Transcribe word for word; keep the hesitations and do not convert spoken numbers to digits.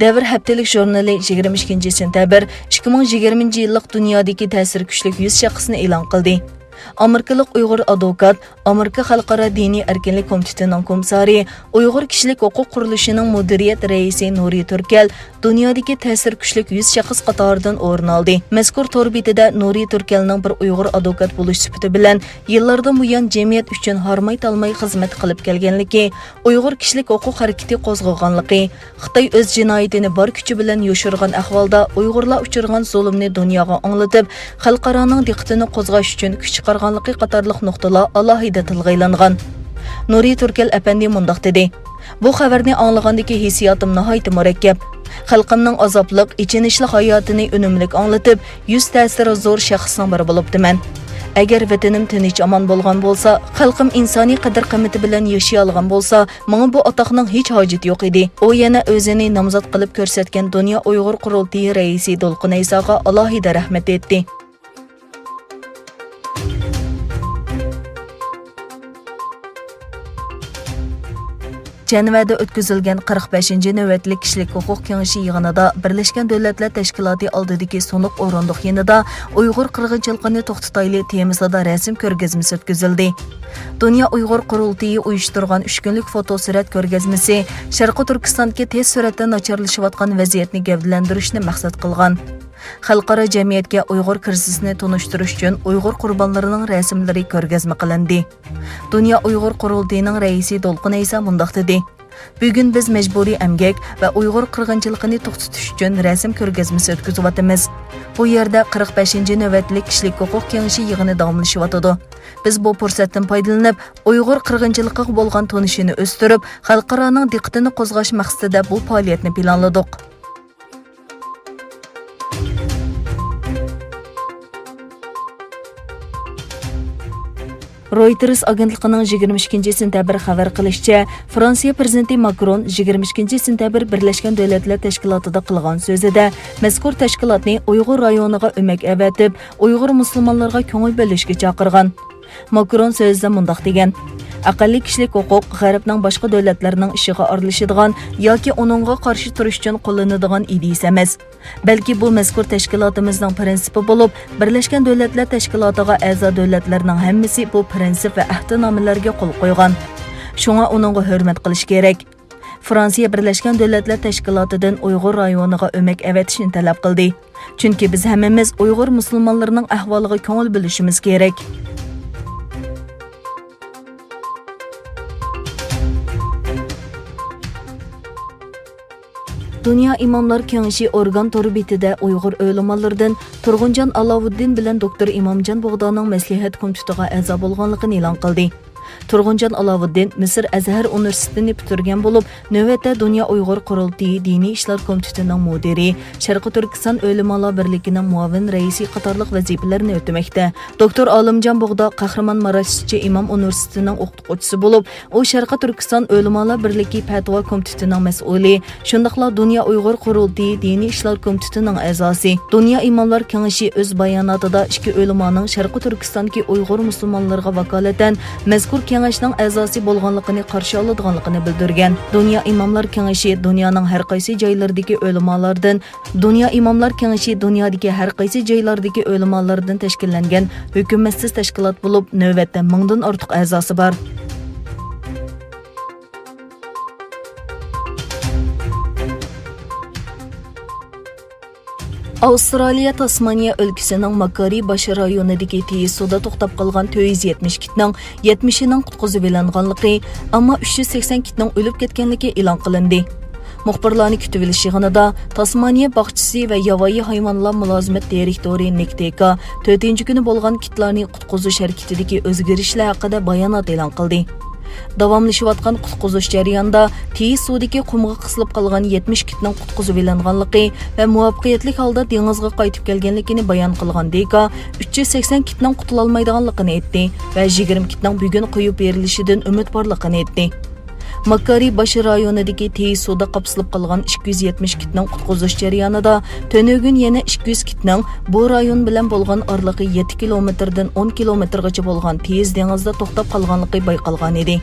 دەۋر ھەپتىلىك ژۇرنىلى يىگىرمە ئىككىنچى سېنتەبىر ئىككى مىڭ يىگىرمىنچى يىللىق دۇنيادىكى تەسىرى كۈچلۈك يۈز شەخسنى ئېلان قىلدى. ئامېرىكىلىق ئۇيغۇر ئادۋوكات، ئامېرىكا خەلقئارا دىنىي ئەركىنلىك كومىتېتىنىڭ كومىسسارى، ئۇيغۇر كىشىلىك ھوقۇق قۇرۇلۇشىنىڭ مۇدىرىيەت رەئىسى نۇرى تۈركەل دۇنيادىكى تەسىرى كۈچلۈك يۈز شەخس قاتارىدىن ئورۇن ئالدى. مەزكۇر تور بېتىدە نۇرى تۈركەلنىڭ بىر ئۇيغۇر ئادۋوكات بولۇش سۈپىتى بىلەن يىللاردىن بۇيان جەمئىيەت ئۈچۈن ھارماي-تالماي خىزمەت قىلىپ كەلگەنلىكى، ئۇيغۇر كىشىلىك ھوقۇق ھەرىكىتى قوزغىغانلىقى، خىتاي ئۆز جىنايىتىنى بار كۈچى بىلەن يوشۇرغان ئەھۋالدا ئۇيغۇرلار ئۇچرىغان زۇلۇمنى دۇنياغا ئاڭلىتىپ، خەلقئارانىڭ دىققىتىنى قوزغاش ئۈچۈن كۈچ چىقارغانلىقى قاتارلىق نۇقتىلار ئالاھىدە تىلغا ئېلىنغان. نۇرى تۈركەل ئەپەندى مۇنداق دېدى: «بۇ خەۋەرنى ئاڭلىغاندىكى ھېسسىياتىم ناھايىتى مۇرەككەپ. خەلقىمنىڭ ئازابلىق، ئېچىنىشلىق ھاياتىنى ئۈنۈملۈك ئاڭلىتىپ، يۈز تەسىرى زور شەخسنىڭ بىرى بولۇپتىمەن. ئەگەر ۋەتىنىم تىنچ-ئامان بولغان بولسا، خەلقىم ئىنسانىي قەدىر-قىممىتى بىلەن ياشىيالىغان بولسا، ماڭا بۇ ئاتاقنىڭ ھېچ ھاجىتى يوق ئىدى.» ئۇ يەنە ئۆزىنى نامزات قىلىپ كۆرسەتكەن دۇنيا ئۇيغۇر قۇرۇلتىيى رەئىسى دولقۇن ئەيساغا ئالاھىدە رەھمەت ئېيتتى. جەنۋەدە ئۆتكۈزۈلگەن قىرىق بەشىنچى نۆۋەتلىك كىشىلىك ھوقۇق كېڭىشى يىغىنىدا بىرلەشكەن دۆلەتلەر تەشكىلاتى ئالدىدىكى سۇنۇق ئورۇندۇق يېنىدا ئۇيغۇر قىرغىنچىلىقىنى توختىتايلى تېمىسىدا رەسىم كۆرگەزمىسى ئۆتكۈزۈلدى. دۇنيا ئۇيغۇر قۇرۇلتىيى ئۇيۇشتۇرغان ئۈچ كۈنلۈك فوتو سۈرەت كۆرگەزمىسى شەرقىي تۈركىستاندىكى تېز سۈرئەتتە ناچارلىشىۋاتقان ۋەزىيەتنى گەۋدىلەندۈرۈشنى مەقسەت قىلغان. خەلقئارا جەمئىيەتكە ئۇيغۇر كىرىزىسىنى تونۇشتۇرۇش ئۈچۈن ئۇيغۇر قۇربانلىرىنىڭ رەسىملىرى كۆرگەزمە قىلىندى. دۇنيا ئۇيغۇر قۇرۇلتىيىنىڭ رەئىسى دولقۇن ئەيسا مۇنداق دېدى: «بۈگۈن بىز مەجبۇرىي ئەمگەك ۋە ئۇيغۇر قىرغىنچىلىقىنى توختىتىش ئۈچۈن رەسىم كۆرگەزمىسى ئۆتكۈزۈۋاتىمىز. بۇ يەردە قىرىق بەشىنچى نۆۋەتلىك كىشىلىك ھوقۇق كېڭىشى يىغىنى داۋاملىشىۋاتىدۇ. بىز بۇ پۇرسەتتىن پايدىلىنىپ، ئۇيغۇر قىرغىنچىلىقىغا بولغان تونۇشىنى ئۆستۈرۈپ، خەلقئارانىڭ دىققىتىنى قوزغاش مەقسىتىدە بۇ پائالىيەتنى پىلانلىدۇق.» رويتېرس ئاگېنتلىقىنىڭ يىگىرمە ئىككىنچى سېنتەبىر خەۋەر قىلىشىچە، فرانسىيە پىرېزىدېنتى ماكرون يىگىرمە ئىككىنچى سېنتەبىر بىرلەشكەن دۆلەتلەر تەشكىلاتىدا قىلغان سۆزىدە مەزكۇر تەشكىلاتنى ئۇيغۇر رايونىغا ئۆمەك ئەۋەتىپ، ئۇيغۇر مۇسۇلمانلىرىغا كۆڭۈل بۆلۈشكە چاقىرغان. ماكرون سۆزىدە مۇنداق دېگەن: «ئەقەللىي كىشىلىك ھوقۇق غەربنىڭ باشقا دۆلەتلەرنىڭ ئىشىغا ئارىلىشىدىغان ياكى ئۇنىڭغا قارشى تۇرۇش ئۈچۈن قوللىنىدىغان ئىدىيىسى ئەمەس. بەلكى بۇ مەزكۇر تەشكىلاتىمىزنىڭ پىرىنسىپى بولۇپ، بىرلەشكەن دۆلەتلەر تەشكىلاتىغا ئەزا دۆلەتلەرنىڭ ھەممىسى بۇ پىرىنسىپ ۋە ئەھدىنامىلەرگە قول قويغان. شۇڭا ئۇنىڭغا ھۆرمەت قىلىش كېرەك.» فرانسىيە بىرلەشكەن دۆلەتلەر تەشكىلاتىدىن ئۇيغۇر رايونىغا ئۆمەك ئەۋەتىشنى تەلەپ قىلدى. چۈنكى بىز ھەممىمىز ئۇيغۇر مۇسۇلمانلىرىنىڭ ئەھۋالىغا كۆڭۈل بۆلۈشىمىز كېرەك. دۇنيا ئىماملار كېڭىشى ئورگان تور بېتىدە ئۇيغۇر ئۆلىمالىرىدىن تۇرغۇنجان ئالاۋۇددىن بىلەن دوكتور ئىمامجان بۇغدانىڭ مەسلىھەت كومىتېتىغا ئەزا بولغانلىقىنى ئېلان قىلدى. تۇرغۇنجان ئالاۋۇددىن مىسىر ئەزھەر ئۇنىۋېرسىتېتىنى پۈتتۈرگەن بولۇپ، نۆۋەتتە دۇنيا ئۇيغۇر قۇرۇلتىيى دىنىي ئىشلار كومىتېتىنىڭ مۇدىرى، شەرقىي تۈركىستان ئۆلىمالار بىرلىكىنىڭ مۇئاۋىن رەئىسى قاتارلىق ۋەزىپىلەرنى ئۆتىمەكتە. دوكتور ئالىمجان بۇغدا قەھرىمان ماراشلىچى ئىمام ئۇنىۋېرسىتېتىنىڭ ئوقۇتقۇچىسى بولۇپ، ئۇ شەرقىي تۈركىستان ئۆلىمالار بىرلىكى پەتىۋا كومىتېتىنىڭ مەسئۇلى، شۇنداقلا دۇنيا ئۇيغۇر قۇرۇلتىيى دىنىي ئىشلار كومىتېتىنىڭ ئەزاسى. دۇنيا ئىماملار كېڭىشى ئۆز باياناتىدا ئىككى ئۆلىمانىڭ شەرقىي تۈركىستاندىكى ئۇيغۇر مۇسۇلمانلىرىغا ۋاكالىتەن مەزكۇر كېڭەشنىڭ ئەزاسى بولغانلىقىنى قارشى ئالىدىغانلىقىنى بىلدۈرگەن. دۇنيا ئىماملار كېڭىشى دۇنيانىڭ ھەر قايسى جايلىرىدىكى ئۆلىمالاردىن، دۇنيا ئىماملار كېڭىشى دۇنيادىكى ھەر قايسى جايلاردىكى ئۆلىمالاردىن تەشكىللەنگەن ھۆكۈمەتسىز تەشكىلات بولۇپ، نۆۋەتتە مىڭدىن ئارتۇق ئەزاسى بار. ئاۋسترالىيە تاسمانىيە ئۆلكىسىنىڭ ماكارى باش رايونىدىكى تېيىز سۇدا توختاپ قالغان تۆت يۈز يەتمىش ئىككى ئىتنىڭ يەتمىشىنىڭ قۇتقۇزۇۋېلىنغانلىقى، ئەمما ئۈچ يۈز سەكسەن ئىتنىڭ ئۆلۈپ كەتكەنلىكى ئېلان قىلىندى. مۇخبىرلارنى كۈتۈۋېلىش يىغىنىدا تاسمانىيە باغچىسى ۋە ياۋايى ھايۋانلار مۇلازىمەت دىرېكتورى نىك تېكا تۆتىنچى كۈنى بولغان كىتلارنى قۇتقۇزۇش ھەرىكىتىدىكى ئۆزگىرىشلەر ھەققىدە بايانات ئېلان قىلدى. داۋاملىشىۋاتقان قۇتقۇزۇش جەريانىدا تېيىز سۇدىكى قۇمغا قىسىلىپ قالغان يەتمىش كىتنىڭ قۇتقۇزۇۋېلىنغانلىقى ۋە مۇۋەپپەقىيەتلىك ھالدا دېڭىزغا قايتىپ كەلگەنلىكىنى بايان قىلغان دېكا، ئۈچ يۈز سەكسەن كىتنىڭ قۇتۇلالمايدىغانلىقىنى ئېيتتى ۋە يىگىرمە كىتنىڭ بۈگۈن قويۇپ بېرىلىشىدىن ئۈمىد بارلىقىنى ئېيتتى. ماكارى باش رايونىدىكى تېيىز سۇدا قاپسىلىپ قالغان ئىككى يۈز يەتمىش كىتنىڭ قۇتقۇزۇش جەريانىدا تۈنۈگۈن يەنە ئىككى يۈز كىتنىڭ بۇ رايون بىلەن بولغان ئارىلىقى يەتتە كىلومېتىردىن ئون كىلومېتىرغىچە بولغان تېيىز دېڭىزدا توختاپ قالغانلىقى بايقالغانىدى.